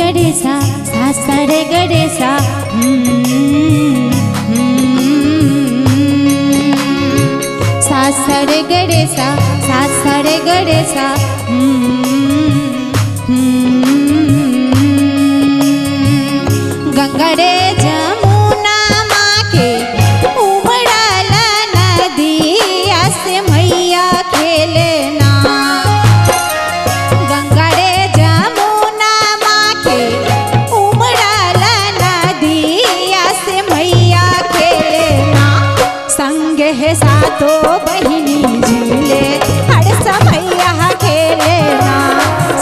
गरे सा सा सा रे गरे सा। सा सा रे गरे सा सा सा रे गरे सा। गंगा रे जमुना माँ के उमड़ल नदिया से मैया खेले ना। गंगा रे जमुना माँ के उमड़ल नदिया से मैया खेले ना। संग है सातो बहिनी झूले हर समैया खेले ना।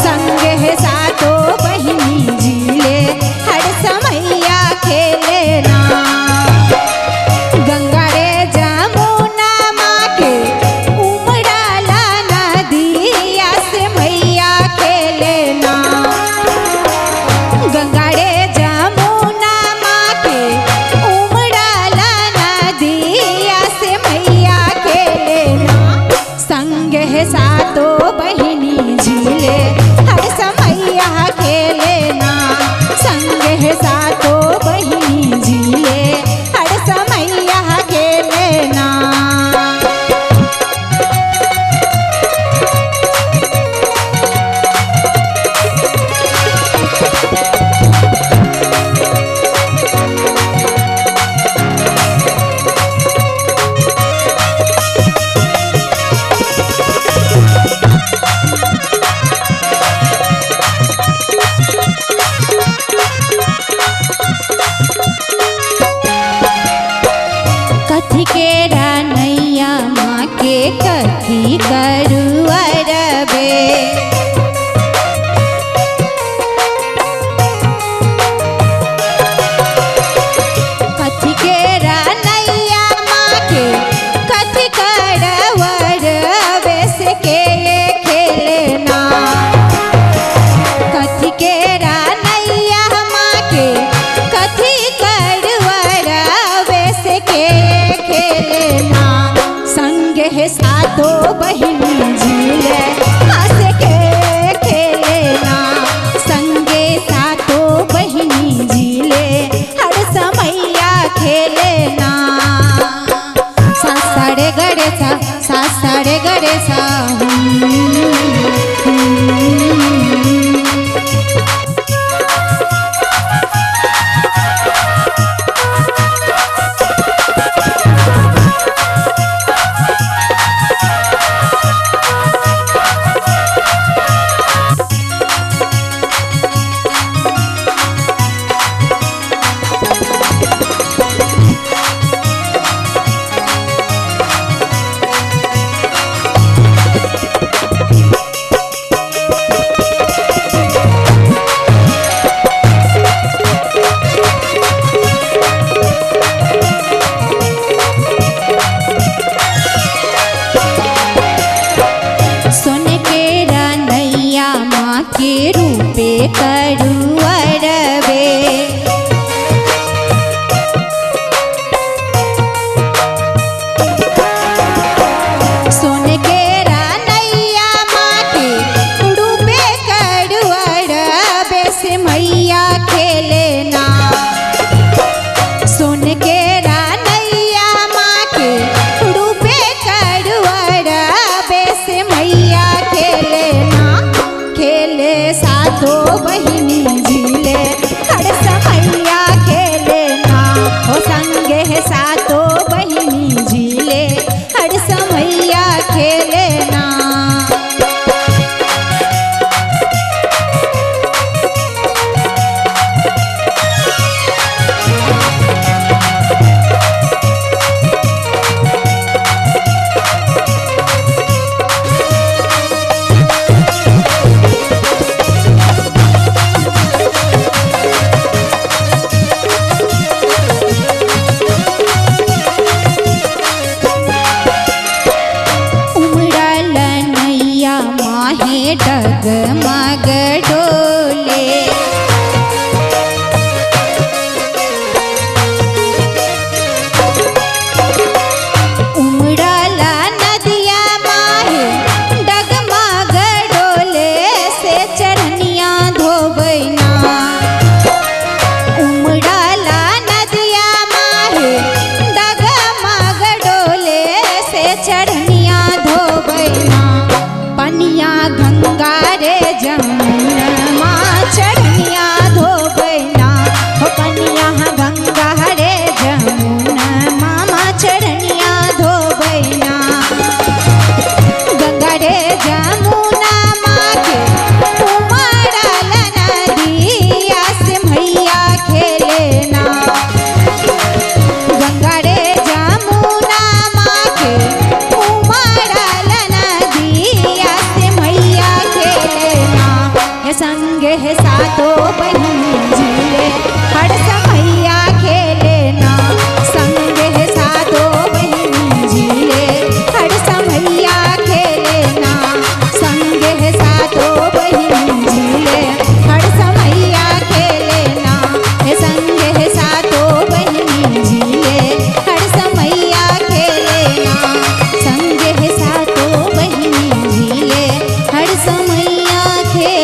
संग है सातो बहिनी झूले हर समैया खेले ना। गंगा रे जमुना माँ के उमड़ल नदिया से मैया खेले ना। गंगा रे जमुना माँ के उमड़ल नदिया से मैया खेले ना। संग है सातो बहिनी झूले हर समैया खेले ना। संग है सातो बहिनी झूले हर समैया खेले ना। कथी के नैया माँ के कथी करू अरबे। कथी के नैया माँ के कथी करू अरबे से के खेले ना। कथी के नैया माँ के कथी करू अरबे से के खेले ना। संग है सातो बहिनी झूले हंस के खेले ना। संगे सातो बहिनी झूले हर समैया खेले ना। सा सा रे गरे सा सा सा रे गरे सा।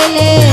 खेले।